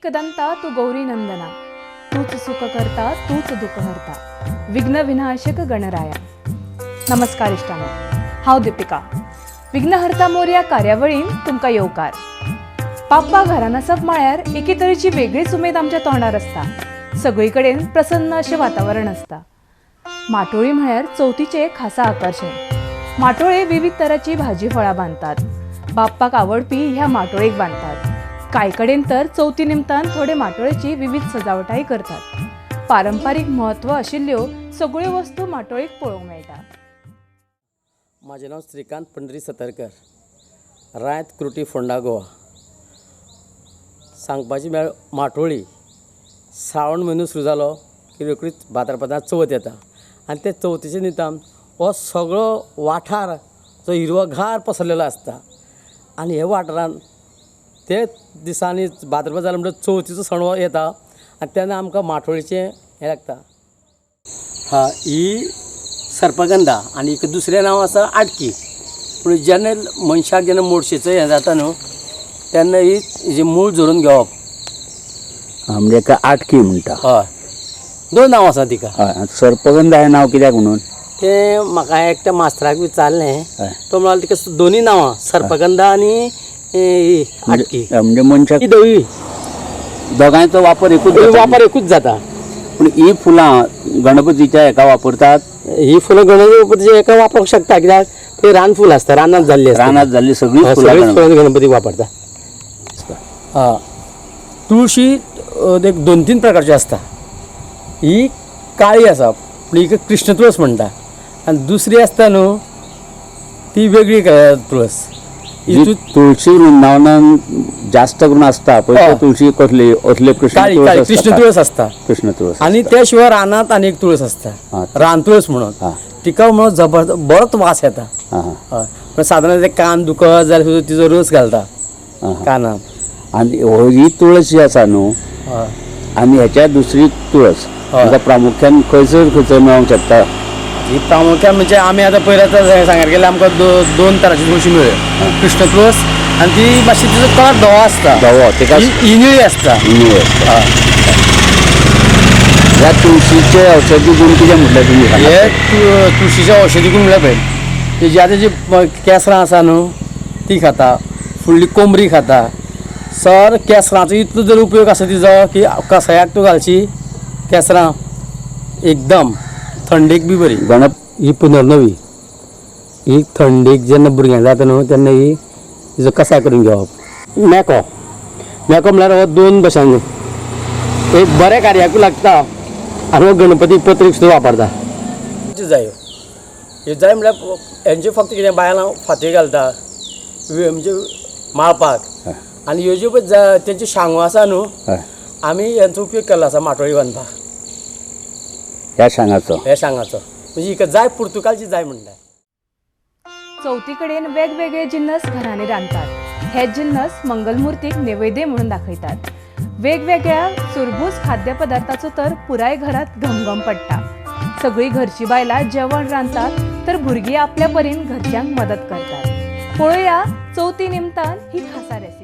एकदंता तू गौरी नंदना, तूच सुख करता तूच दुःख हरता, विघ्न विनाशक गणराया। नमस्कार इश्टानो, हांव दीपिका। विघ्नहर्ता मोरया कार्यावळीन तुमकां येवकार। बाप्पा घरान आसप म्हळ्यार एके तरेची वेगळीच उमेद आमच्या तोंडार आसता। सगळी कडेन प्रसन्न अशें वातावरण आसता। माटोळी म्हळ्यार चवथीचें खासा आकर्शण। माटोळे विविध तराची भाजी फळां बांदतात। बाप्पाक आवडपी ह्या माटोळेक बांदतात। कांय कडेन तर चवथी निमतान थोडे माटोळेची विविध सजावटाय करतात। पारंपारीक म्हत्व आशिल्ल्यो सगळ्यो वस्तू माटोळेक पळोवंक मेळटा। म्हाजें नांव श्रीकांत पंढरी सतरकर, रायत कृटी फोंडा गोवा। सांगपाची म्हळ्यार माटोळी श्रावण म्हयनो सुरू जालो की रोखडीच भाद्रपदांत चवथ येता आनी ते चवथीचे निमतान हो सगळो वाठार जो हिरवोगार पसरलेलो आसता आनी हे वाठारान ते दिसांनी भाद्रपद जालो म्हणटकच चवथीचो सण येता आनी तेन्ना आमकां माटोळीचें हें लागता। हा, ही सर्पगंधा आनी एक दुसरें नांव आसा आटकी। पूण जेन्ना मनशाक जेन्ना मोडशेचो हें जाता न्हू तेन्ना ही हेजी मूळ झरोवन घेवप, म्हणजे एका आटकी म्हणटा। हय, दोन नांव आसा तिका। हय, सर्पगंधा हें नांव कित्याक म्हणून तें म्हाका एकट्या मास्तराक विचारलें, तो म्हणालो तिका दोनूय नांवां सर्पगंधा आनी आटकी। म्हणजे मनशाक ही धवी दोगांयचो वापर एकूच वापर एकूच जाता। पूण ही फुलां गणपतीच्या हेका वापरतात। ही फुलां गणपतीच्या हेका वापरूंक शकता कित्याक ते रानफूल आसता, रानांत जाल्ली आसता, रानांत जाल्ली सगळीं फुलां गणपतीक वापरता। तुळशी एक दोन तीन प्रकारची आसता। ही काळी आसा पूण हिका कृष्ण तुळस म्हणटा आनी दुसरी आसता न्हू ती वेगळी तुळस। तुळशी वृंदावनान जास्त करून आसता पळय, तुळशी कसली असले कृष्ण कृष्ण तुळस आसता, कृष्ण तुळस। आनी त्या शिवाय रानांत आनी एक तुळस आसता, रान तुळस म्हणून, तिका म्हणून जबरदस्त बरोच वास येता। हय, सादारण ते कान दुखत जाल्यार सुद्दां तिजो रोस घालता कानान। आनी ही तुळस जी आसा न्हू आनी हेच्या दुसरी तुळस प्रामुख्यान खंयसर खंयसर मेळोंक शकता? ही प्रामुख्यान म्हणजे आमी आतां पयलीं आतां सांगत गेल्यार आमकां दोन तरांची तुळशी मेळ्ळ्यो, कृष्ण तुळस आनी ती मातशी तिचो कलर धवो आसता, धवो, तिका ही निळी आसता, निळी आसता। ह्या तुळशीचे औषधी गुण कितें म्हटलें तुमी? हे तुळशीचे औषधी गुण म्हळ्यार पळय तेजी आतां जी केसरां आसा न्हू ती खाता, फुडली कोमरी खाता। सर केसरांचो इतलो जर उपयोग आसा तिजो की कसायाक तूं घालची केसरां एकदम थंडेक बी बरी। गणप ही पुनर्नवी ही थंडेक जेन्ना भुरग्यांक जाता न्हू तेन्ना ही तिजो कसाय करून घेवप। मेको, मेको म्हळ्यार हो दोन भशेन एक बऱ्या कार्याकूय लागता आनी हो गणपती पत्रीक सुद्दां वापरता। जायो ह्यो जाय म्हळ्यार हेंचे फक्त कितें बायलां फाती घालता म्हणजे माळपाक आनी ह्यो ज्यो पळय तेंच्यो शांगो आसा न्हू आमी हेंचो उपयोग केल्लो आसा माटोळी बांदपाक। ह्या शांगाचो, ह्या शांगाचो म्हणजे हिका जाय पुर्तुगालची जाय म्हणटा। चवथी कडेन वेगवेगळे जिन्नस घरांनी रांदतात। हे जिन्नस मंगलमुर्तीक नैवेद्य म्हणून दाखयतात। वेगवेगळ्या सुरबूस खाद्यपदार्थाचो तर पुराय घरात घमघम पडटा। सगळी घरची बायलां जेवण रांदतात तर भुरगीं आपल्या परीन घरच्यांक मदत करतात। पळोवया चवथी निमतान ही खासा रेसिपी।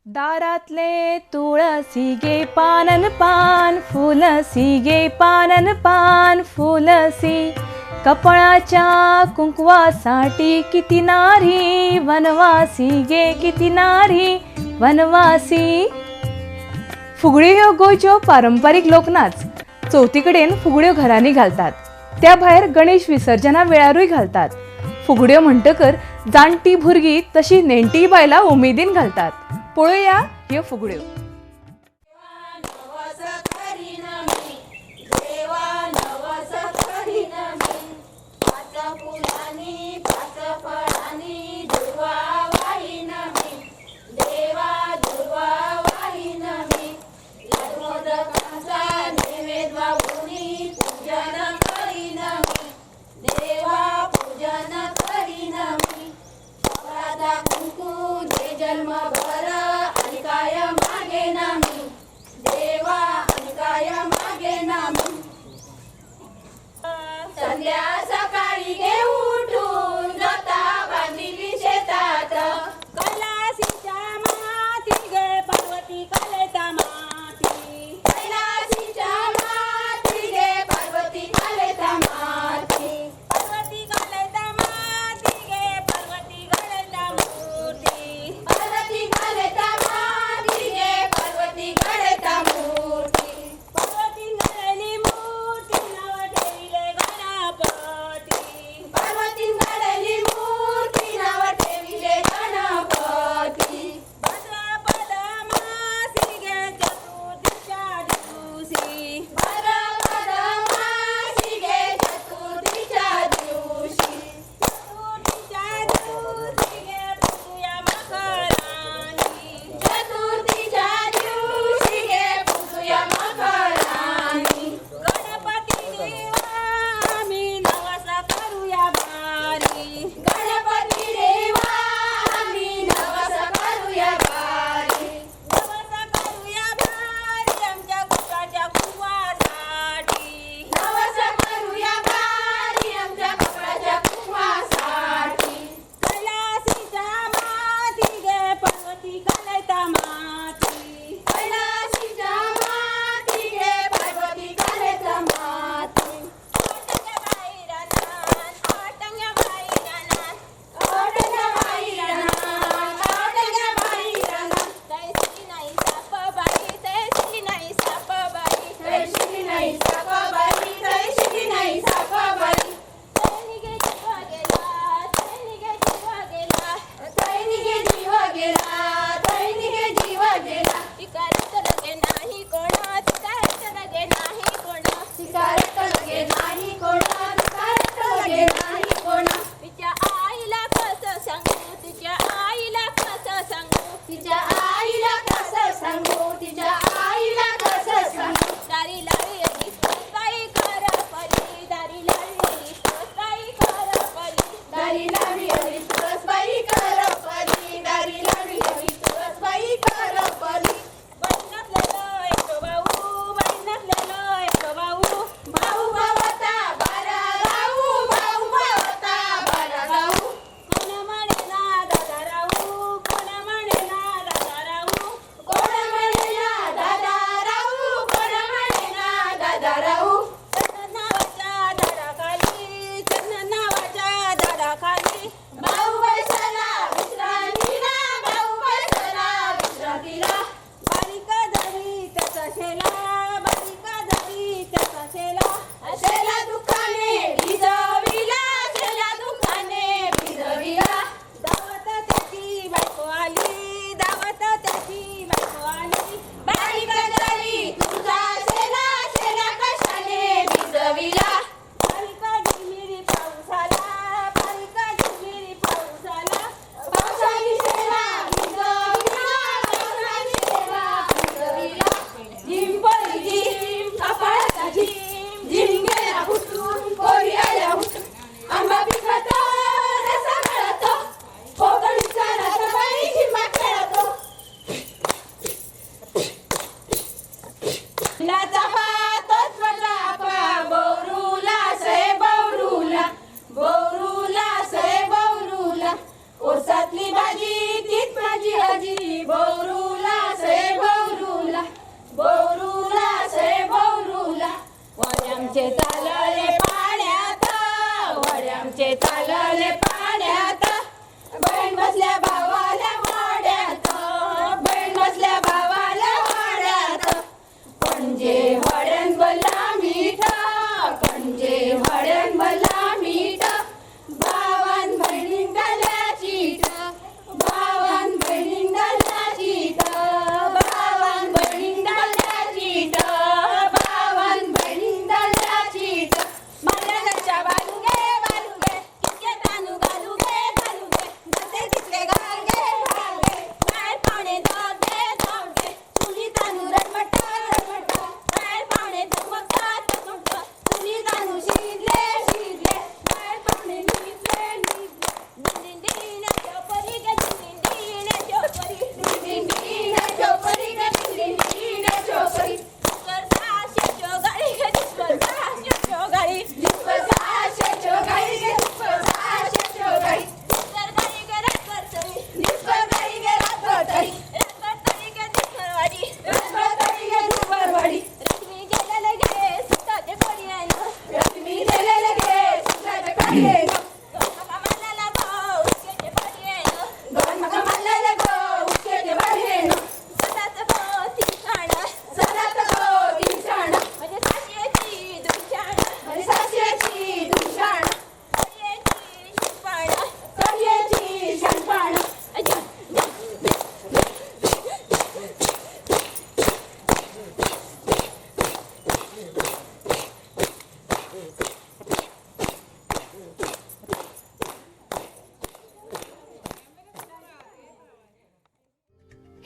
दारातले तुळसी गे पानन पान फुलसी गे पानन पान फुलसी, कपाळाच्या कुंकवासाठी किती नारी वनवासी गे किती नारी वनवासी. फुगड्यो ह्यो गोंयच्यो पारंपारीक लोकनाच. चवथी कडेन फुगड्यो घरांनी घालतात, त्या भायर गणेश विसर्जना वेळारूय घालतात. फुगड्यो म्हणटकर जाणटी भुरगीं तशी नेणटीय बायलां उमेदीन घालतात. पळोवया ह्यो फुगड्यो.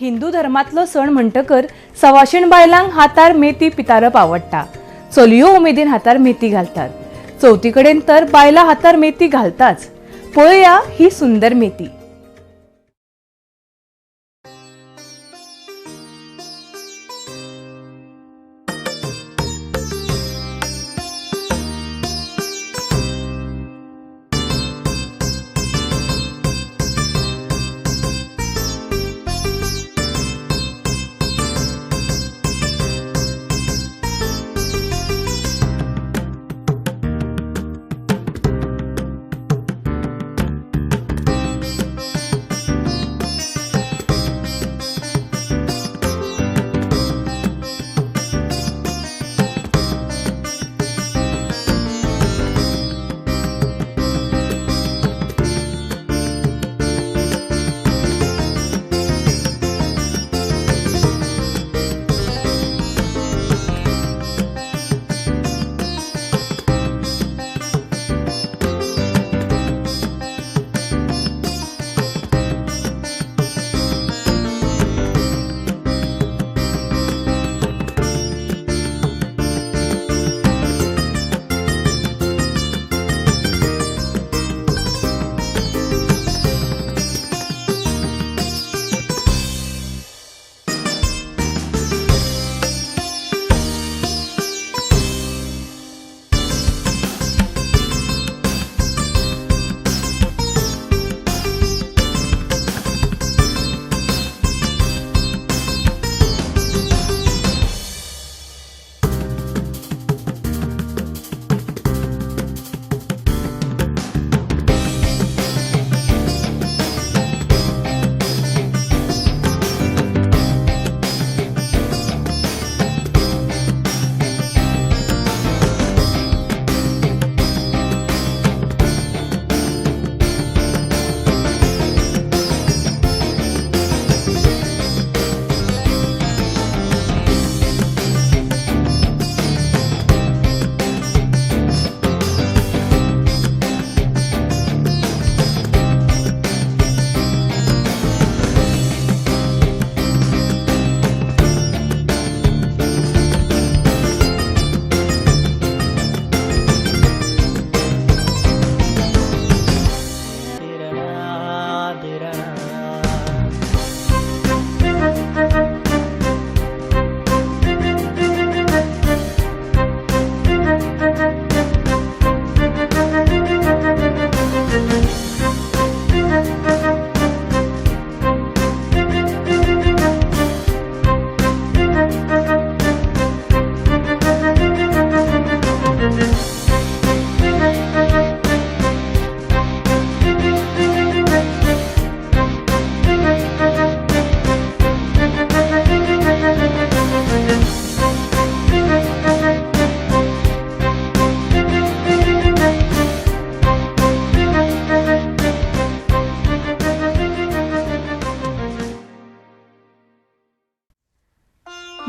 हिंदू धर्मांतलो सण म्हणटकर सवाशीण बायलांक हातार मेथी पितारप आवडटा. चलयो उमेदीन हातार मेथी घालतात. चवथी कडेन तर बायलां हातार मेथी घालताच. पळोवया ही सुंदर मेथी.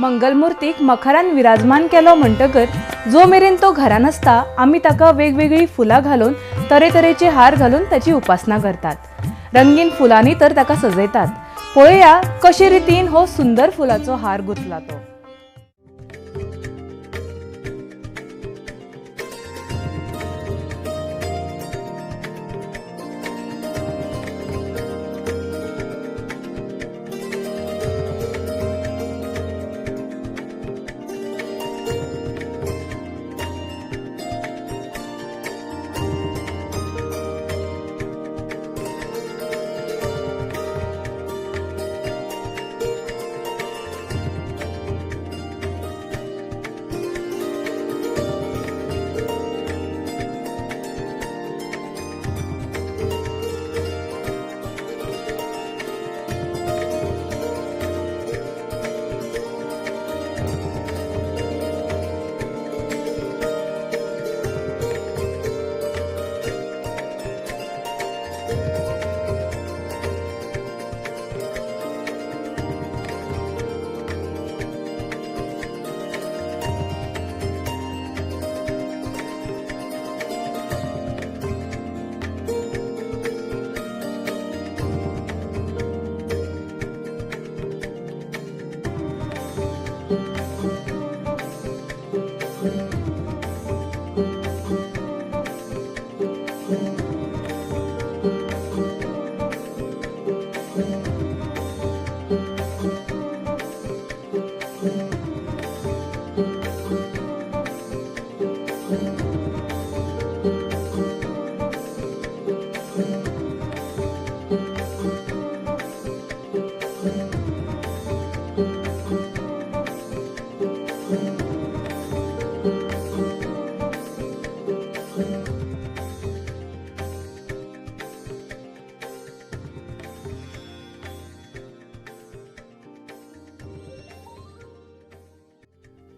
मंगलमूर्तीक मखरान विराजमान केलो म्हणटकर जो मेरेन तो घरान आसता आमी ताका वेगवेगळी फुलां घालून तरेतरेचे हार घालून ताची उपासना करतात. रंगीन फुलांनी तर ताका सजयतात. पळोवया कशे रितीन हो सुंदर फुलाचो हार गुंथला तो.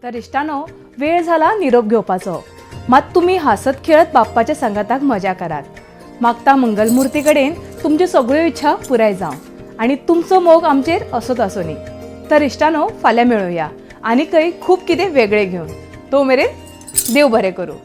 तर इश्टानो, वेळ झाला निरोप घेवपाचो. मात तुमी हांसत खेळत बाप्पाच्या सांगाताक मजा करात. मागता मंगलमुर्ती कडेन तुमच्यो सगळ्यो इच्छा पुराय जावं आनी तुमचो मोग आमचेर असोच आसुनी. तर इश्टानो, फाल्यां मेळुया आनीकय खूब कितें वेगळें घेवन. तो मेरेन देव बरें करूं.